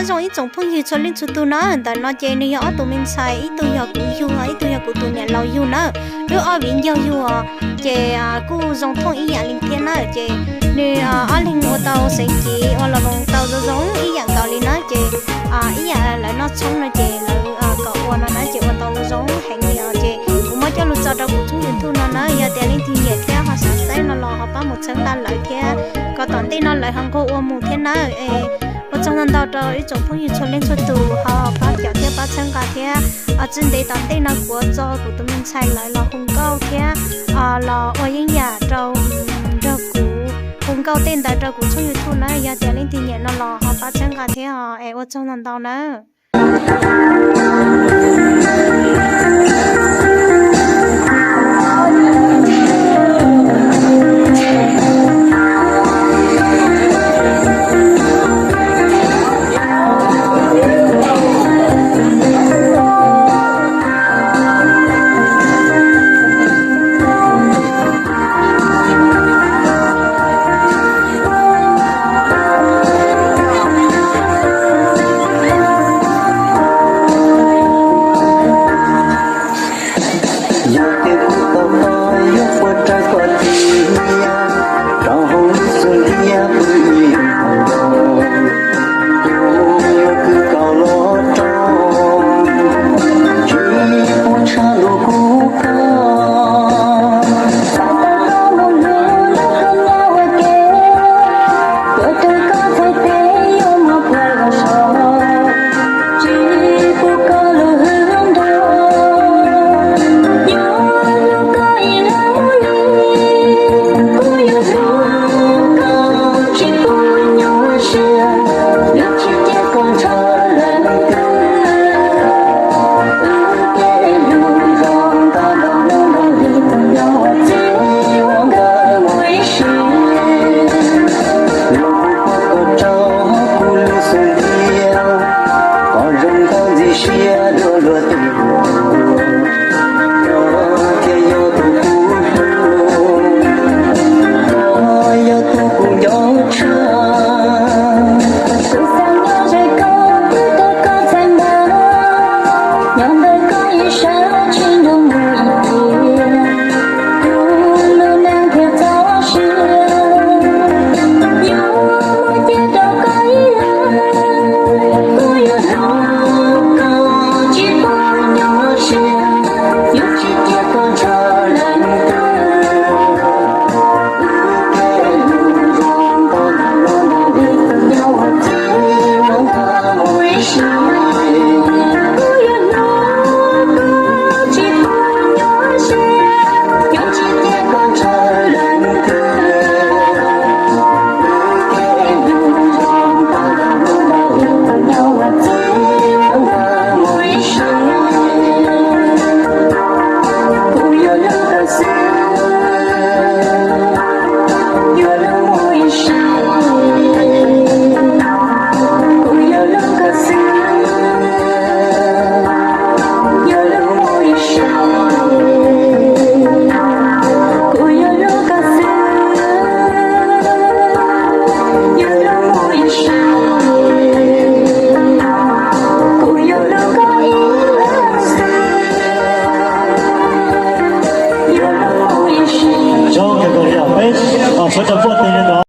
Nyob zoo ib tsoom phooj ywg txhua leej txhua tus na, ntawm no ces nws yog ob tug me ntxhais, ib tug yog kuv yug, ib tug yog kuv tus niam laus yug na. Wb ob viv ncaus yug os, ces kuj zoo thooj ib yam li thiab na. Ces nws ob leeg ua tau xeev cev ua los voos tau zoo zoo ib yam nkaus li na. Ces ib yam lawv noj tshoob no ces lawv kom ua no na ces ua tau zoo zoo heev li os. Ces kuv muab coj lug tso rau kuv tshooj YouTube no na, yog tias leej twg nyiam thiab ho xav saib no los ho pab mus txhawb nqa lawv thiab, kom tom ntej no lawv ho nquag ua mus thiab na. Ua tsaug ntau ntau rau ib tsoom phooj ywg txhua leej txhua tus ho pab caum thiab pab txhawb nqa thiab. Tsis ntev tom ntej no kuv yuav tso kuv tus me ntxhais lawv los hu nkauj thiab los ua yeeb yam rau nrog kuv, hu nkauj tej ntawd rau kuv tshooj YouTube na. Yog tias leej twg nyiam no los ho pab txhawb nqa thiab os, es ua tsaug ntau ntau na. Yog tias kuv tau koj yuav puas raws koj tiag, rau hauv lub xub ntiag pw ib hmo nkaus, kuv yuav kwv koj los rau, tsis pub tshaj ntuj kuv koj. Los kuv pom koj rau kuv lub xub ntiag, koj zoo nkauj ntxim siab